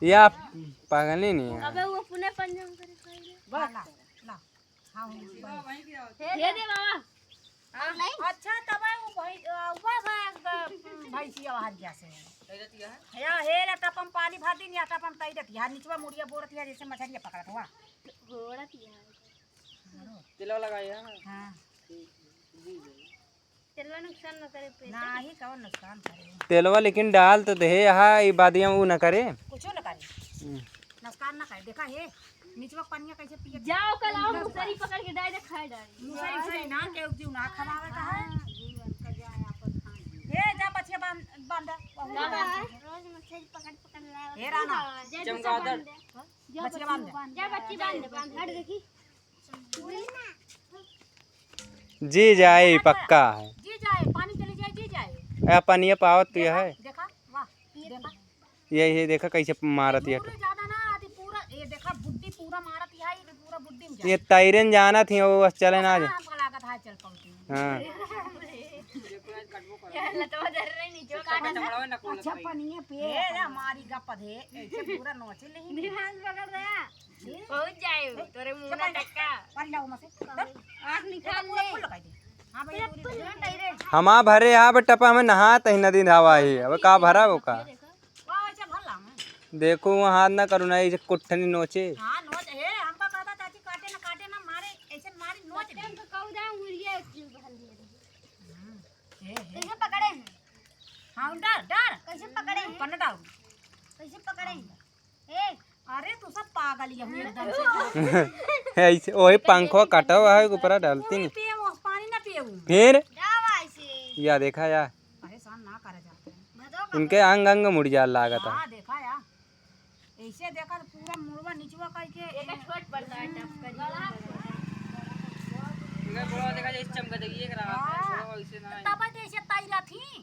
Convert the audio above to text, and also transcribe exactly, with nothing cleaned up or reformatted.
या पागल ही नहीं है। अबे वो पुणे पंजाब करे पहले। बस। ला, ला। हाँ, हो गया। हे दे बाबा। हाँ, अच्छा, तब है वो भाई, अ, हुआ था, अ, भैंसिया बाहर गया से। या हे रे टपम पानी भर दिन, या टपम तैरत, या निचवा मुड़िया बोरत, या जैसे मछरिया पकड़त हुआ। बोरत या। तेलवा लगाई है ना? हाँ। जी, जी। तेलवा नुकसान न करे पेट। नाही, कौन नुकसान करे? तेलवा लेकिन डाल तो दे, यहाँ ई बादिया ऊ न करे। कुछो न करे। हम्म। नुकसान न करे। देखा हे, निचवा पनिया कैसे पिए। जाओ, कल आओ, मुसरी पकड़ के डायरेक्ट खाए डाली। मुसरी, मुसरी ना, केहू जीव ना खवावे का है। हे, जा बछिया बांध, बांध। रोज मछली पकड़, पकड़ लाया। हे राना। चमगादड़। जा बछिया बांध। जा बच्ची बांध, बांध। हट देखी। जी जाए, पक्का है। जी जाए, पानी चले जाए, जी जाए। ए, पानी पावत तो यह है। देखा, वाह, देखा। ये, ये देखा कैसे मारत ये। पूरा ज्यादा ना आती, पूरा, ये देखा बुड्ढी पूरा मारत है, ये पूरा बुड्ढी में जाए। ये तैरन जानत ही, वो बस चले ना आज। हाँ, हमको लागत है चल पहुँची। हाँ। लतवा धर रही नीचे काटा ना। अच्छा, पनिया पे। ए, हमारी गप दे, ऐसे पूरा नोचे नहीं। दिमाग पकड़ रहा। पहुँच जाए, तोरे मुंह ना टक्का। पानी लाओ मसे। आँख निकाल ले। हाँ भाई, पूरी। हमा भरे यहाँ पे टपा में नहात ही नदी धावा ही। अब का भरा वो का? वाह, ऐसे भर ला मैं। देखो, वहाँ हाथ ना करो ना, ऐसे कुट्ठनी नोचे। हाँ, नोच, हे, हमका कहता चाची काटे ना, काटे ना, मारे, ऐसे मारी नोच दे। कौदा मुर्गिया एक चीज भर दिए। हम्म, हे, हे। कैसे पकड़े हैं? हाँ, डाल, डाल। कैसे पकड़े हैं? पन्ना डाल। कैसे पकड़े हैं? ए, अरे तू सब पागल ही हो एकदम से। ऐसे वही पंखो कटा हुआ है, ऊपर डालती नहीं। पिए वो, पानी ना पिए वो। फिर? जाओ ऐसे। या देखा या। परेशान ना करे जाते हैं। भदो का उनके अंग अंग मुड़ जा लागत है। हाँ, देखा या। ऐसे देखा तो पूरा मुड़वा निचवा करके। एक छोट पड़ता है, टप कर। देखा, बड़ा देखा, जैसे चमका देखिए, एक रहा है, हाँ। बड़ा वैसे ना है। तब तो ऐसे तैरा थी।